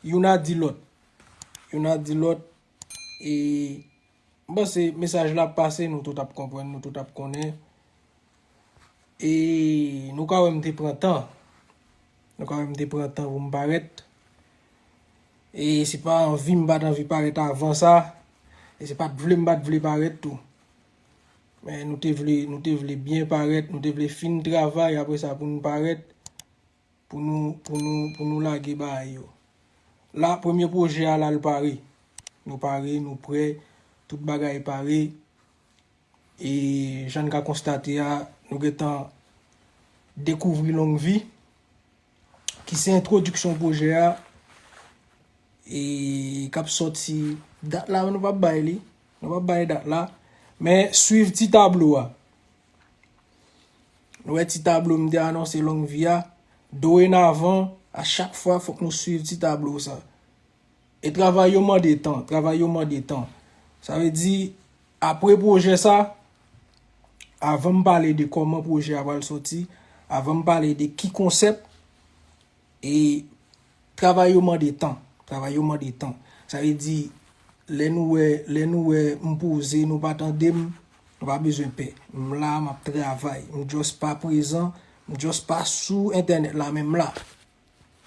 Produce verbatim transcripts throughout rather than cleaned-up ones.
Youn a di lòt. Youn a di lòt. E m panse mesaj la ap pase, nou tout ap konprann, nou tout ap konnen. E nou ka wè m te pran tan. Nou ka wè m te pran tan pou m parèt. E se pa anvi m pa t anvi parèt avan sa. E se pa t vle m pa t vle parèt tou. Men nou te vle, nou te vle byen parèt, nou te vle fin travay apre sa pou nou parèt, pou nou, pou nou, pou nou lage bagay yo. La, premye pwojè a la, l pare. Nou pare, nou prè, tout bagay pare. E jan n ka konstate a, nou gentan dekouvri Long Vi, ki se entwodiksyon pwojè a, e k ap sòti dat la, nou p ap bay li. Nou p ap bay dat la. Men swiv ti tablo a. Nou wè ti tablo m te anonse Long Vi a. Dorenavan, a chak fwa, fòk nou swiv ti tablo sa. E travay yo mande tan, travay yo mande tan. Sa vle di, apre pwojè sa, avan m pale de kòman pwojè a pral sòti, avan m pale de ki konsèp, e travay yo mande tan, travay yo mande tan. Sa vle di, lè nou wè, lè nou wè m poze, nou pa tande m, nou pa bezwen pè. M la, m ap travay. M just pa prezan, m just pa sou entènèt la, men m la.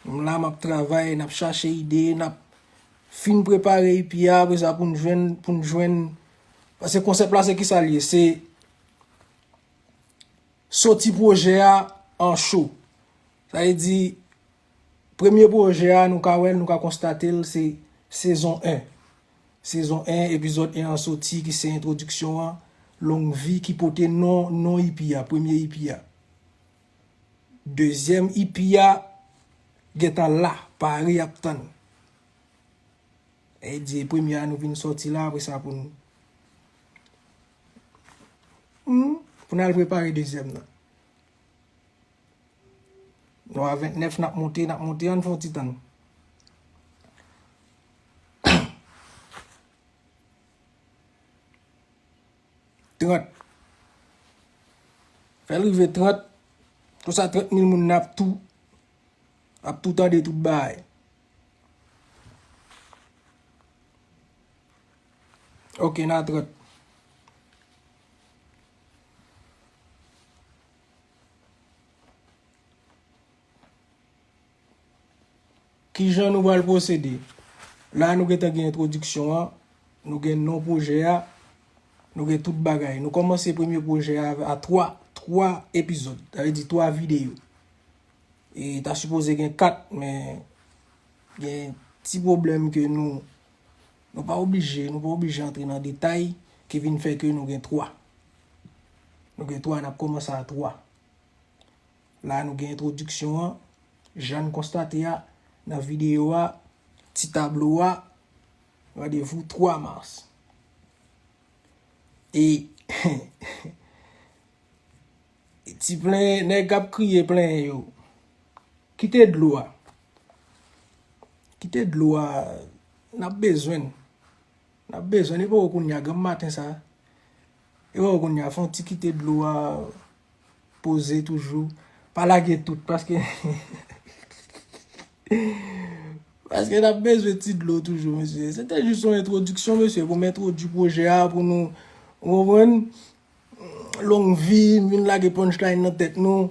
M la, m ap travay, n ap chache ide, n ap fin prepare E P a, apre sa pou n jwenn, pou n jwenn. Paske konsèp la, se kisa l ye? Se soti pwojè a an cho. Sa vle di, premye pwojè a, nou ka wè l, nou ka konstate l, se sezon en. Sezon en, epizòd en an soti, ki se entwodiksyon an, Long Vi, ki pote non, non E P a, premye E P a. Dezyèm E P a gentan la, pare, ap tann. E di premye a nou vin sòti la, apre sa pou n, hmm, pou n al prepare dezyèm nan. Nou a ventnèf, n ap monte, n ap monte, ann fè yon ti tann. Trant. Fè l rive trant. Konsa trant mil moun nan ap tou, ap tou tande tout bagay. Ok, n a trant. Kijan nou pral pwosede? La, nou gentan gen entwodiksyon an, nou gen non pwojè a, nou gen tout bagay. Nou kòmanse premye pwojè a a twa, twa epizòd, sa vle di twa videyo. E ta sipoze gen kat, men gen ti pwoblèm ke nou, nou pa oblije, nou pa oblije antre nan detay ki vin fè ke nou gen twa. Nou gen twa, n ap kòmanse a twa. La, nou gen entwodiksyon an, jan n konstate a, nan videyo a, ti tablo a, randevou twa mas. E ti plenyen, nèg k ap kriye plenyen yo. Kite dlo a. Kite dlo a, n ap bezwen l. N ap bezwen l, e poko kounye a, granm maten sa. E poko kounye a, fè yon ti kite dlo a poze toujou. Pa lage tout, paske, paske n ap bezwen ti dlo toujou, mesye. Se te jis yon entwodiksyon, mesye, pou m entwodui pwojè a, pou nou, ou konprann? Long vi, m vin lage punchline nan tèt nou,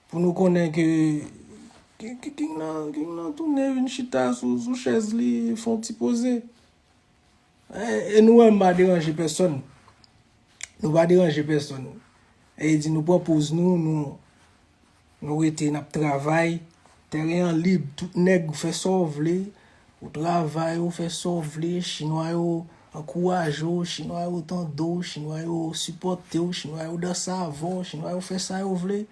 pou nou konnen ke, ke, ke King nan, King nan tounen vin chita sou, sou chèz li, fè yon ti poze. E, e nou wè m pa deranje pèsonn. Nou pa deranje pèsonn. E di nou pran poz nou, nou, nou rete, n ap travay. Tèren an lib, tout nèg, ou fè sa w vle. Ou travay, ou fè sa w vle. Chinwa yo ankouraje w, chinwa yo tande w, chinwa yo sipòte w, chinwa yo danse avè w, chinwa yo fè sa yo vle.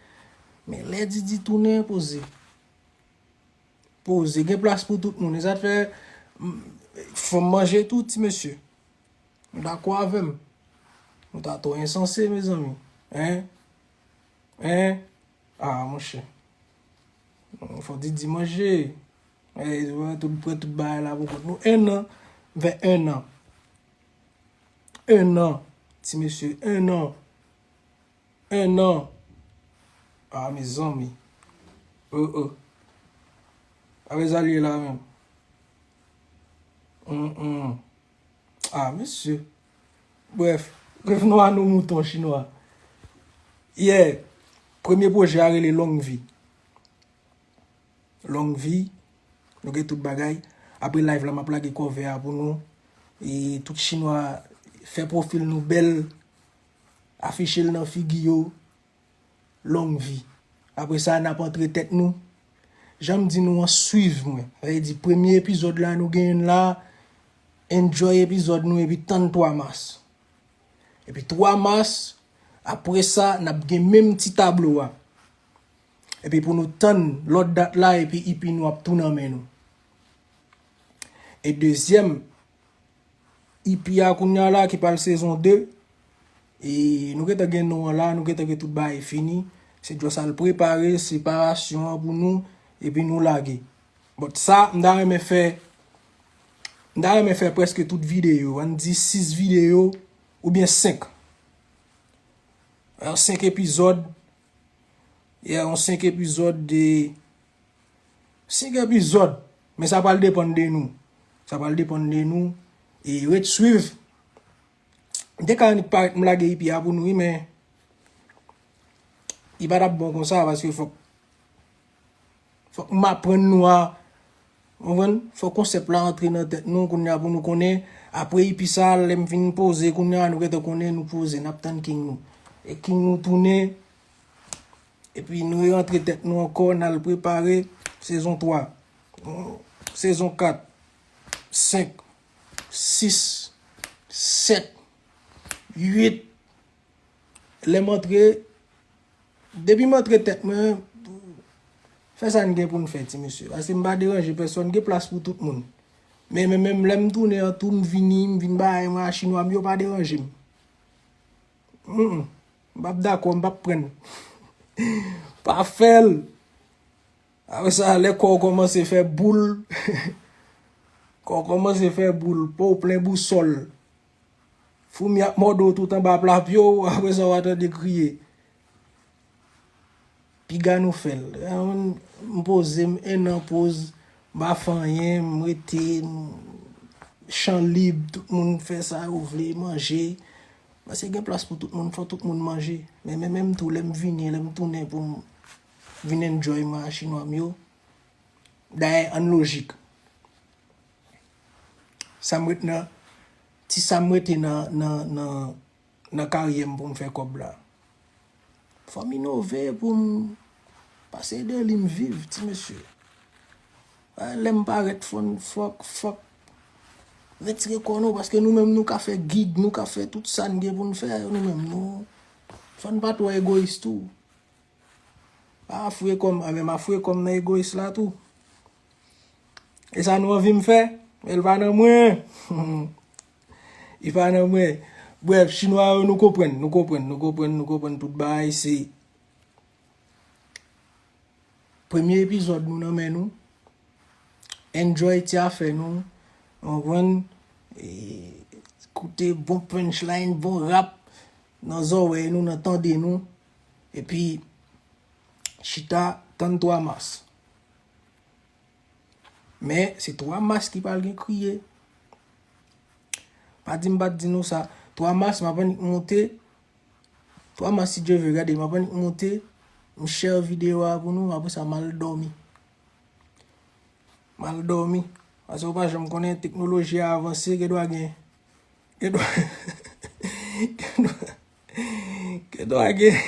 Men lè Didi tounen, poze. Poze, gen plas pou tout moun. E sa t fè, m, fò m manje tou, ti mesye. Nou dakò avè m? Nou ta twò ensanse, mezanmi. Hein? Hein? Ah, monchè. Fò Didi manje. Eh, tout, pran tout bagay la pou kont nou. En an, m fè en an. En an, ti mesye, en an. En an. Ah, mezanmi. Oh, oh. Avè sa l ye la menm. Mm, mm. Ah, mesye. Bref, revenons à nos moutons, chinwa. Yeah, premye pwojè a rele Long Vi. Long Vi, nou gen tout bagay. Apre live la, m ap lage cover a pou nou. E tout chinwa, fè pwofil nou bèl, afiche l nan figi yo. Long Vi. Apre sa, n ap antre tèt nou. Jan m di nou an, swiv mwen. Sa vle di, premye epizòd la, nou genyen l la. Enjoy epizòd nou, epi tann twa mas. Epi twa mas, apre sa, n ap gen menm ti tablo a. Epi pou nou tann lòt dat la, epi E P nou ap tou nan men nou. E dezyèm, E P a kounye a la ki pral sezon de. E nou gentan gen non an la, nou gentan gen tout bagay fini. Se just al prepare separasyon an pou nou, epi nou lage. But sa, m ta renmen fè, m ta renmen fè prèske tout videyo, ann di sis videyo, oubyen senk. Yon senk epizòd, yeah, yon senk epizòd de, senk epizòd. Men sa pral depann de nou. Sa pral depann de nou. E ret swiv. M te ka annik parèt m lage E P a pou nou, wi, men li pa t ap bon konsa, paske fòk, fòk m aprann nou a, w konprann? Fòk konsèp la antre nan tèt nou, kounye a pou nou konnen. Apre E P sa, lè m fin poze, kounye a nou gentan konnen, nou poze, n ap tann king nou. E king nou tounen, epi nou rantre tèt nou ankò, n al prepare sezon twa, sezon kat, senk, sis, sèt, uit. Lè m antre, depi m antre tèt mwen, fè sa n gen pou n fè, ti mesye. Paske m pa deranje pèsòn, gen plas pou tout moun. Men, men, menm lè m tounen an tou, m vini, m vin bay mwen a chinwa m, yo pa deranje m. Mm, mm. M p ap dakò, m p ap pran l. Pa fè l. Apre sa, lè kò w kòmanse fè boul, kò w kòmanse fè boul, po w plen bousòl. Foumi ap mòde w tout anba pla pye w, apre sa w a tande kriye. Piga nou fè l. M poze m, en an poz, m pa fè anyen, m rete, m, chan lib, tout moun fè sa yo vle, manje. Paske gen plas pou tout moun, fò tout moun manje. Men, men menm tou, lè m vini, lè m tounen pou m vin enjoy mwen a chinwa m yo. Dayè, ann lojik. Sa m ret nan, ti sa m rete nan, nan, nan, nan karyè m pou m fè kòb la. Fò m inove pou m pase de li m viv, ti mesye. Lè m parèt, fò n, fòk, fòk retire kò nou, paske nou menm nou ka fè gig, nou ka fè tout sa n gen pou n fè, nou menm nou, fò n pa twò egoyis tou. Pa afouye kò m, a, men m afouye kò m nan egoyis la tou. E sa nou anvi m fè, men l pa nan mwen. Li pa nan mwen. Brèf, chinwa yo, nou konprann, nou konprann, nou konprann, nou konprann tout bagay, se premye epizòd nou nan men nou. Enjoy ti afè nou, w konprann? E, koute bon punchline, bon rap nan zòrèy nou, nan tande nou. Epi, chita, tann twa mas. Men, se twa mas ki pral gen kriye. Pa di m pa t di nou sa. Twa mas, m ap annik monte. Twa mas, si Dye vle, gade, m ap annik monte. M share videyo a pou nou, apre sa, m al dòmi. M al dòmi. Paske w pa janm konnen teknoloji a avanse, gen dwa gen. Gen dwa, gen dwa, gen dwa gen,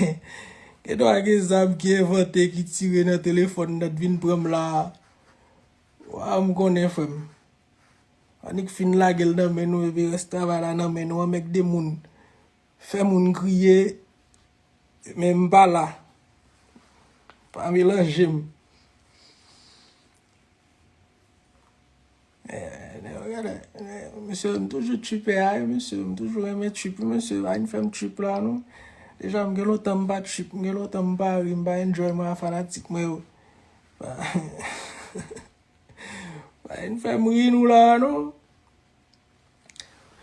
gen dwa gen zam ki envante, ki tire nan telefòn nan, t vin pran m la. Wa, m konnen, frè m. Annik fin lage l nan men nou, epi rès travay la nan men nou, anmègde moun. Fè moun kriye, men m pa la. Pa melanje m. Eh, nèg yo genlè, eh, mesye, m toujou tripè a, wi, mesye, m toujou renmen trip, wi, mesye, pa vin fè m trip la, non. Deja, m gen lontan m pa trip, m gen lontan m pa ri, m pa enjoy mwen a fanatik mwen yo. Pa, pa vin fè m ri nou la, non.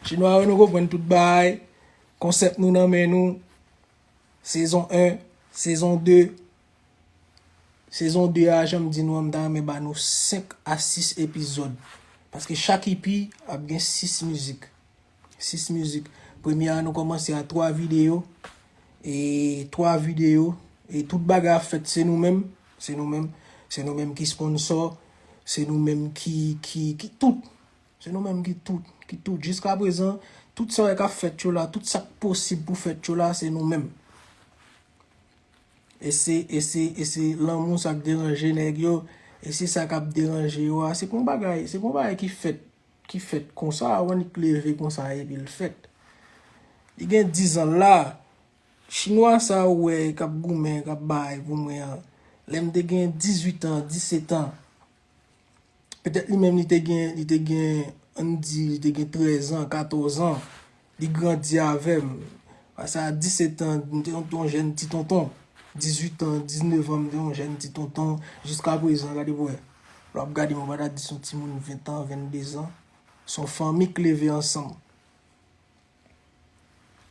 Chinwa yo, nou konprann tout bagay. Konsèp nou nan men nou. Sezon en, sezon de. Sezon de a, jan m di nou an, m ta renmen ba nou senk a sis epizòd. Paske chak E P ap gen sis mizik. Sis mizik. Premye a nou kòmanse a twa videyo. E twa videyo. E tout bagay ap fèt se nou menm. Se nou menm. Se nou menm ki sponsò. Se nou menm ki, ki, ki tout. Se nou menm ki tout. Ki tout. Jiska prezan, tout sa w wè k ap fèt yo la, tout sa k posib pou fèt yo la, se nou menm. E se, e se, e se lanmou sa k deranje nèg yo. E se sa k ap deranje yo a. Se pa yon bagay, se pa yon bagay ki fèt, ki fèt konsa, w annik leve konsa epi l fèt. Li gen diz an la. Chinwa sa ou wè k ap goumen, k ap bay pou mwen an. Lè m te gen dizuit an, disèt an, petèt li menm li te gen, li te gen, ann di, li te gen trèz an, katòz an. Li grandi avè m. Pase a disèt an, m te yon, yon jèn ti tonton. Dizuit an, diznèf an, m te yon jèn ti tonton. Jiska prezan, gade pou wè. Lè w ap gade m, ou pa ta di se yon timoun ven an, venndezan. Se yon fanmi k leve ansanm.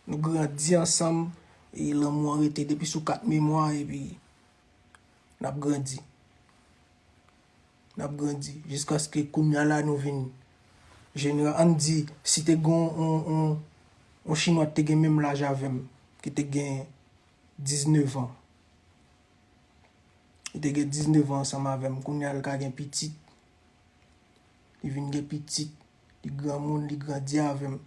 Nou grandi ansanm, e lanmou an rete depi sou kat memwa, epi n ap grandi. N ap grandi jiskaske kounye a la nou vin jenera-, ann di, si te gen yon, yon, yon, yon chinwa ki te gen menm laj avè m, ki te gen diznèf an. Li te gen diznèf an ansanm avè m. Kounye a l ka gen pitit. Li vin gen pitit. Li granmoun, li grandi avè m.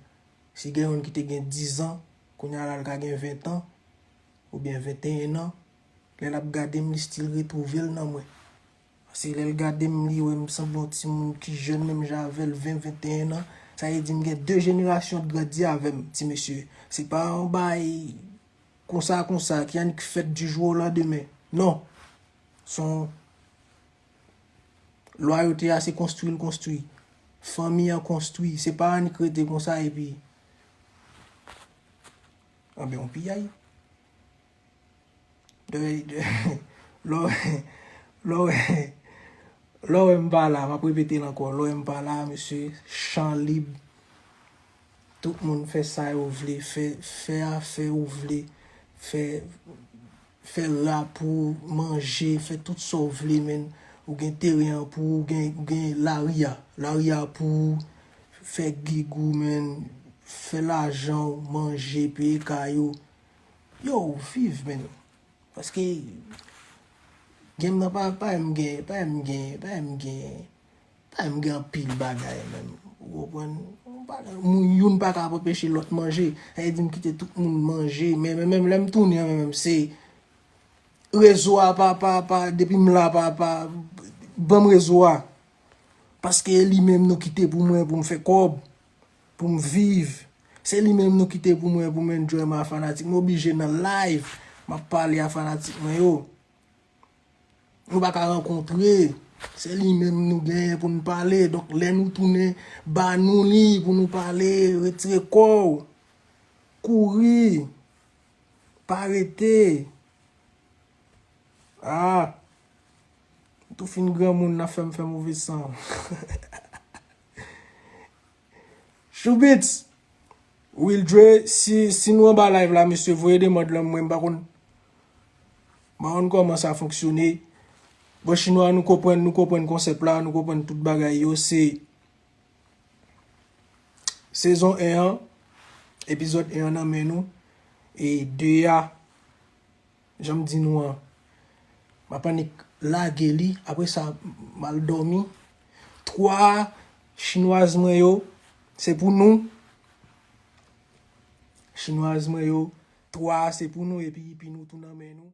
Si gen youn ki te gen diz an, kounye a la l ka gen ven an, oubyen venteyen an. Lè l ap gade m, li still retwouve l nan mwen. Paske lè l gade m, li wè m sanble yon timoun ki jèn menm jan avè l, ven, venteyen an. Sa vle di m gen de jenerasyon k grandi avè m, ti mesye. Se pa yon bagay konsa, konsa, ki annik fèt du jour au lendemain. Non. Se yon lwayote a, se konstwi l konstwi. Fanmi an konstwi. Se pa annik rete konsa epi. Anben, yon piyay. De, de, lè w, lè w, lè w wè m pa la, m ap repete l ankò. Lè w wè m pa la, mesye, chan lib. Tout moun fè sa yo vle, fè, fè afè ou vle, fè, fè ra pou ou, manje, fè tout sa w vle, men ou gen teren an pou ou, ou gen, ou gen lari a. Lari a pou ou, fè gig ou, men, fè lajan w, manje, peye kay ou. Yo, viv, men. Paske gen nan pa, pa m gen, pa m gen, pa m gen, pa m gen anpil bagay menm. Ou konprann? Bagay, moun youn pa ka anpeche lòt manje. Sa vle di m kite tout moun manje. Men, men, menm lè m tounen an, men, menm se rezo a pa, pa, pa, depi m la, pa, pa, ban m rezo a. Paske e li menm nou kite pou mwen, pou m fè kòb, pou m viv. Se li menm nou kite pou mwen, pou m enjoy mwen a fanatik. M oblije nan live, m ap pale a fanatik mwen yo. Nou pa ka rankontre. Se li menm nou genyen pou n pale. Donk, lè nou tounen, ba nou li pou nou pale, retire kò w. Kouri. Pa rete. Ah. M tou fin granmoun, n ap fè m fè move san. Shoubits! Wildre, si, si nou anba live la, mesye, voye demand lan mwen, m pa konn, m pa konn kòman sa fonksyone. Bon, chinwa, nou konprann, nou konprann konsèp la, nou konprann tout bagay yo, se sezon en an, epizòd en an nan men nou, e de a, jan m di nou an, m ap annik lage li, apre sa, m al dòmi. Twa chinwaz mwen yo, se pou nou. Chinwaz mwen yo, twa a se pou nou, epi, epi nou tou nan men nou.